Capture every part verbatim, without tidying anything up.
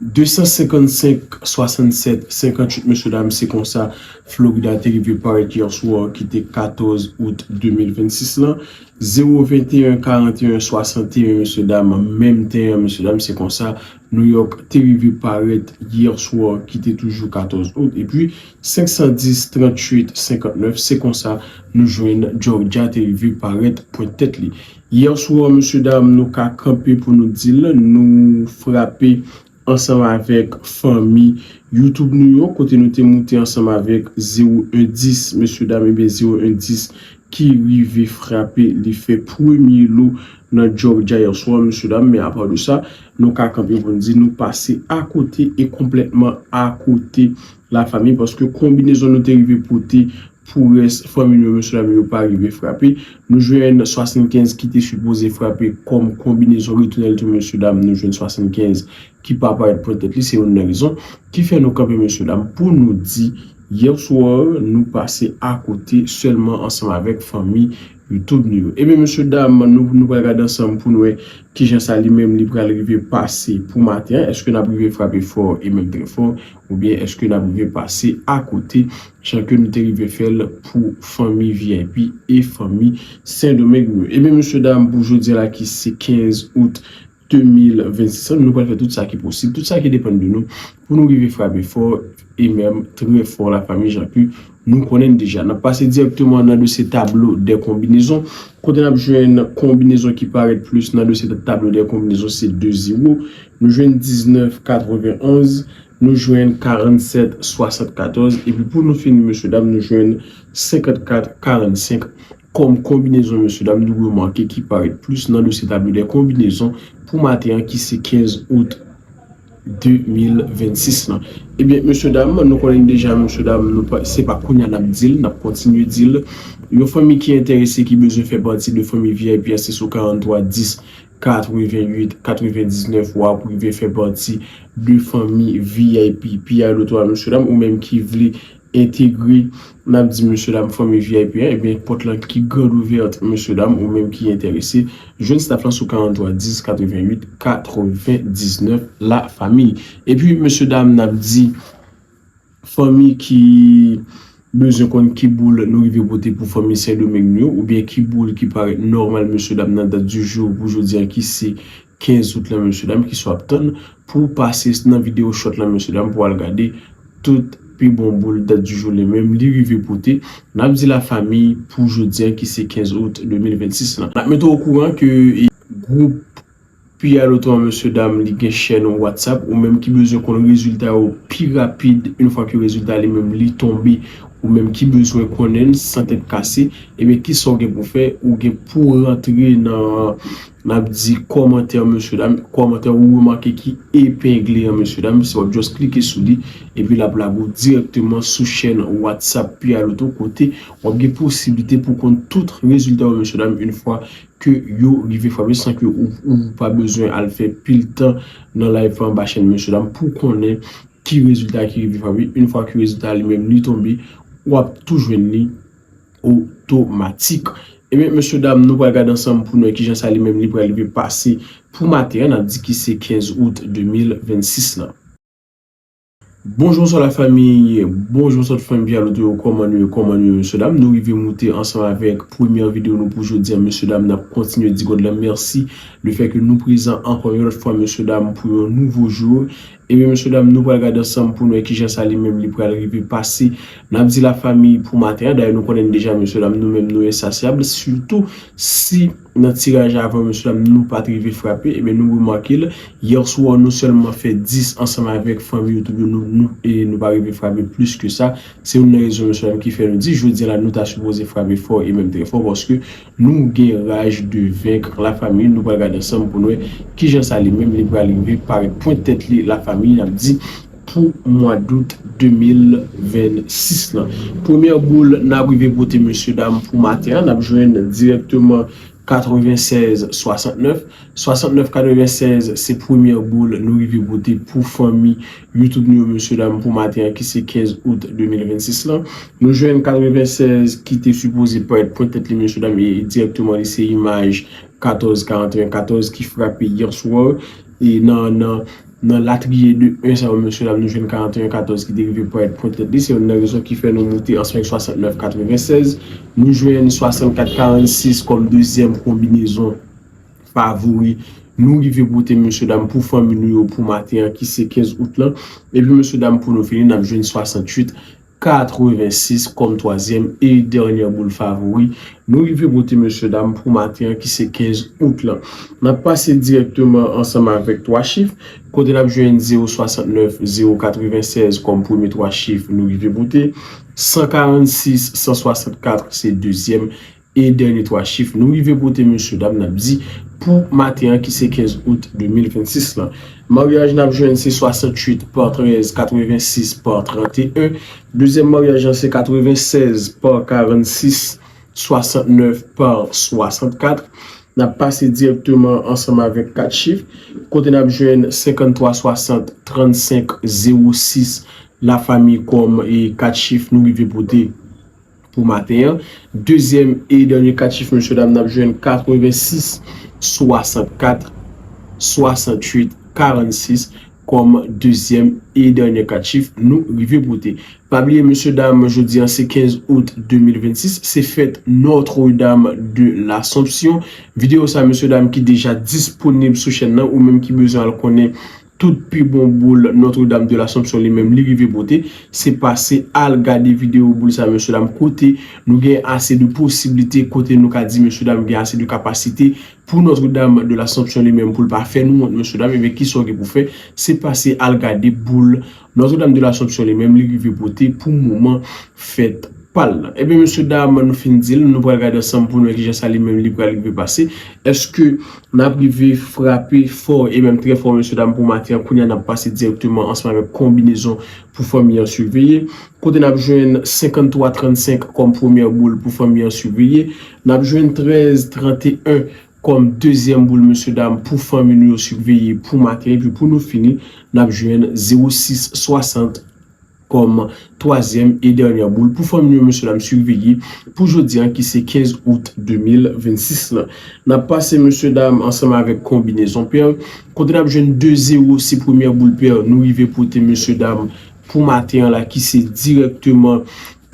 De san senkannsenk swasannsèt senkanntuit, mesye dam, se konsa Florida te rive parèt yè swa ki te katòz out de mil vennsis lan. Zewo venteyen karanteyen swasanteyen, mesye dam, menm ten an, mesye dam, se konsa New York te rive parèt yè swa ki te toujou katòz out. Epi senk san dis tranntuit senkantnèf, se konsa nou jwenn Georgia te rive parèt pwent tèt li. Yè swa, mesye dam, nou ka kanpe pou nou di l, nou frape ansanm avèk fanmi YouTube nou yo, kote nou te moute ansanm avèk zewo en dis, mesye dam, ebyen zewo en dis ki rive frape, li fè premye lo nan Georgia yè swa, mesye dam, men apa de sa, nou ka kanpe pou n di nou pase akote e konplètman akote lafanmi, paske konbinezon nou te rive pote pou rès fanmi nou yo, mesye dam, yo pa rive frape. Nou jwenn swasannkenz ki te sipoze frape kòm konbinezon retounen l tou, mesye dam, nou jwenn swasannkenz ki pa parèt pwent tèt li, se youn nan rezon ki fè nou kanpe, mesye dam, pou nou di yè swa nou pase akote sèlman ansanm avèk fanmi YouTube nou yo. Ebyen, mesye dam, nou, nou pral gade ansanm pou nou wè kijan sa li menm li pral rive pase pou maten an. Èske n ap rive frape fò e menm trè fò, oubyen èske n ap rive pase akote, jan ke nou te rive fè l pou fanmi V I P e fanmi Sendomeng nou yo? Ebyen, mesye dam, pou jodi a la ki se kenz out de mil vennsis lan, nou pral fè tout sa ki posib, tout sa ki depann de nou, pou nou rive frape fò e menm trè fò, lafanmi, jan ke nou konnen n deja. N ap pase dirèkteman nan dosye tablo dè konbinezon, kote n ap jwenn konbinezon ki parèt plis nan dosye tablo dè konbinezon, se de zewo, nou jwenn diznèf katrevenonz, nou jwenn karannsèt swasannkatòz, epi pou nou fini, mesye dam, nou jwenn senkannkat karannsenk kòm konbinezon, mesye dam, nou remake ki parèt plis nan dosye tablo dè konbinezon pou maten an ki se kenz out de mil vennsis lan. Ebyen, mesye dam, nou konnen deja, mesye dam, nou pa, se pa kounye a n ap di l, n ap kontinye di l. Yon fanmi ki enterese, ki bezwen fè pati de fanmi V I P a, se sou karanntwa dis katreventuit katrevendiznèf w ap rive fè pati de fanmi V I P P I Lotto a, mesye dam, ou menm ki vle entegre, n ap di, mesye dam, fanmi V I P a, ebyen, pòt lan ki grand ouvert, mesye dam, ou menm ki enterese, jwenn staff lan sou karanntwa dis katreventuit katrevendiznèf, lafanmi. Epi, mesye dam, n ap di, fanmi ki bezwen konn ki boul nou rive pote pou fanmi Sendomeng nou yo, oubyen ki boul ki parèt nòmal, mesye dam, nan dat di jou pou jodi a ki se kenz out lan, mesye dam, ki sou ap tann pou pase nan videyo short lan, mesye dam, pou al gade tout pi bon boul dat di jou li menm li rive pote. N ap di lafanmi pou jodi a ki se kenz out de mil vennsis lan. N ap mete w okouran ke, e, gwoup P I Lotto an, mesye dam, li gen chèn WhatsApp, ou menm ki bezwen konn rezilta yo pi rapid, yon fwa ke rezilta li menm li tonbe, ou menm ki bezwen konnen l san tèt kase, ebyen, kisa w gen pou fè? Ou gen pou rantre nan, n ap di, kòmantè, mesye dam, kòmantè ou remake ki epengle an, mesye dam, se w ap just klike sou li, epi l ap lage w dirèkteman sou chèn WhatsApp P I Lotto, kote w ap gen posiblite pou konn tout rezilta yo, mesye dam, yon fwa ke yo rive frape, san ke ou, ou pa bezwen al fè pil tan nan live anba chèn, mesye dam, pou konnen ki rezilta ki rive frape. Yon fwa ke rezilta li menm li tonbe, w ap tou jwenn li otomatik. Ebyen, mesye dam, nou pral gade ansanm pou nou wè kijan sa li menm li pral rive pase pou maten an, n ap di ki se kenz out de mil vennsis lan. Bonjou, bonswa lafanmi, bonjou, bonswa tout fanmi P I Lotto yo, kòman nou ye, kòman nou ye, mesye dam? Nou rive moute ansanm avèk premyè videyo nou pou jodi a, mesye dam, n ap kontinye di God lan mèsi, lefètke nou prezan ankò yon lòt fwa, mesye dam, pou yon nouvo jou. Ebyen, mesye dam, nou pral gade ansanm pou nou wè kijan sa li menm li pral rive pase. N ap di lafanmi pou maten an, dayè nou konnen deja, mesye dam, nou menm nou ensasyab, sitou si nan tiraj avan, mesye dam, nou pa t rive frape, ebyen, nou remake l. Yè swa, nou sèlman fè dis ansanm avèk fanmi YouTube yo, nou, nou, e nou pa rive frape plis ke sa. Se youn nan rezon, mesye dam, ki fè nou di, jodi a la, nou ta sipoze frape fò e menm trè fò, paske nou gen raj de venk, lafanmi. Nou pral gade ansanm pou nou wè kijan sa li menm, li pral rive parèt pwent tèt li, lafanmi, n ap di, pou mwa dout de mil vennsis lan. Premyè boul n ap rive pote, mesye dam, pou maten an, n ap jwenn dirèkteman katrevennsèz swasantnèf. Swasantnèf katrevennsèz, se premyè boul nou rive pote pou fanmi YouTube nou yo, mesye dam, pou maten an ki se kenz out de mil vennsis lan. Nou jwenn katrevennsèz ki te sipoze parèt pwent tèt li, mesye dam, e dirèkteman li se imaj katòz karanteyen katòz ki frape yè swa, e nan, nan Nan latriye de en sa yo, mesye dam, nou jwenn karanteyen katòz ki te rive parèt pwent tèt li. Se youn nan rezon ki fè nou moute ansanm avèk swasantnèf katrevennsèz. Nou jwenn swasannkat karannsis kòm dezyèm konbinezon favori. Nou rive pote, mesye dam, pou fanmi nou yo pou maten an ki se kenz out lan. Epi, mesye dam, pou nou fini, n ap jwenn swasannwit katrevensis kòm twazyèm e dènye boul favori. Nou rive pote, mesye dam, pou maten an ki se kenz out lan. N ap pase dirèkteman ansanm avèk twa chif. Kote n ap jwenn zewo swasantnèf, zewo katrevennsèz kòm premye twa chif, nou rive pote. San karannsis, san swasantkat se dezyèm e dènye twa chif. Nou rive pote, mesye dam, n ap di pou maten an ki se kenz out de mil vennsis lan. Maryaj n ap jwenn se swasannwit pa trèz, katrevensis pa tranteyen. Dezyèm maryaj lan se katrevennsèz pa karannsis, swasantnèf pa swasantkat. N ap pase dirèkteman ansanm avèk kat chif. Kote n ap jwenn senkanntwa swasant, trannsenk zewo sis, lafanmi kòm e kat chif nou rive pote pou maten an. Dezyèm e dènye kat chif, mesye dam, n ap jwenn katrevensis swasantkat, swasantwit karannsis kòm dezyèm e dènye kat chif nou rive pote. Pa bliye, mesye dam, jodi an se kenz out de mil vennsis, se fèt Notre Dame de l'Assomption. Videyo sa, mesye dam, ki deja disponib sou chèn nan, ou menm ki bezwen al konnen tout pi bon boul Notre Dame de l'Assomption li menm li rive pote, se pase al gade videyo boul sa, mesye dam, kote nou gen ase de posiblite, kote nou ka di, mesye dam, gen ase de kapasite pou Notre Dame de l'Assomption li menm pou l pa fè nou wont, mesye dam. Ebyen, kisa w gen pou fè? Se pase al gade boul Notre Dame de l'Assomption li menm li rive pote pou moman fèt pa l lan. Ebyen, mesye dam, nou fin di l, nou pral gade ansanm pou nou wè kijan sa li menm li pral rive pase. Èske n ap rive frape fò e menm trè fò, mesye dam, pou maten an? Kounye a, n ap pase dirèkteman ansanm avèk konbinezon pou fanmi an siveye. Kote n ap jwenn senkanntwa trannsenk kòm premyè boul pou fanmi an siveye. N ap jwenn trèz tranteyen kòm dezyèm boul, mesye dam, pou fanmi nou yo siveye pou maten. Epi pou nou fini, n ap jwenn zewo sis swasant kòm twazyèm e dènye boul pou fanmi nou yo, mesye dam, siveye pou jodi an ki se kenz out de mil vennsis lan. N ap pase, mesye dam, ansanm avèk konbinezon pè. Kote n ap jwenn de zewo, se premyè boul pè nou rive pote, mesye dam, pou maten an la, ki se dirèkteman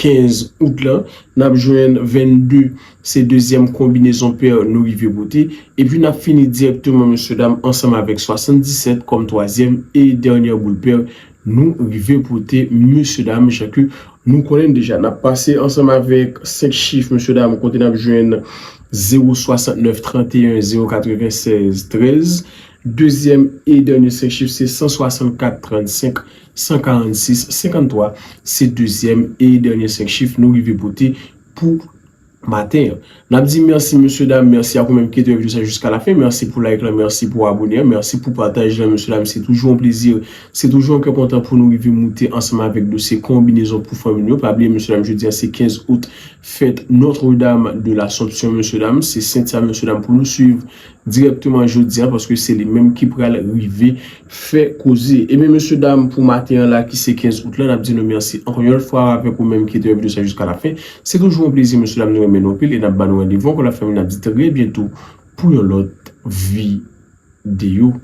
kenz out lan. N ap jwenn vennde, se dezyèm konbinezon pè nou rive pote. Epi n ap fini dirèkteman, mesye dam, ansanm avèk swasanndisèt kòm twazyèm e dènye boul pè nou rive pote, mesye dam, jan ke nou konnen deja. N ap pase ansanm avèk senk chif, mesye dam, kote n ap jwenn zewo swasantnèf tranteyen, zewo katrevennsèz trèz. Dezyèm e dènye senk chif se san swasannkat trannsenk, san karannsis senkanntwa. Se dezyèm e dènye senk chif nou rive pote pou maten an. N ap di mèsi, mesye dam, mèsi ak ou menm ki te wè videyo sa jiska lafen. Mèsi pou like lan, mèsi pou abone an, mèsi pou pataj lan, mesye dam. Se toujou yon plezi, se toujou yon kè kontan pou nou rive moute ansanm avèk dosye konbinezon pou fanmi nou yo. Pa bliye, mesye dam, jodi an se kenz out, fèt Notre Dame de l'Assomption, mesye dam. Se sent sa, mesye dam, pou nou swiv dirèkteman jodi an, paske se li menm ki pral rive fè koze. Ebyen, mesye dam, pou maten an la, ki se kenz out lan, n ap di nou mèsi ankò yon lòt fwa avèk ou menm ki te wè videyo sa jiska lafen. Se toujou yon plezi, mesye dam, nou renmen nou anpil e n ap ba nou randevou ankò lòt fwa, n ap di trè byento pou yon lòt videyo.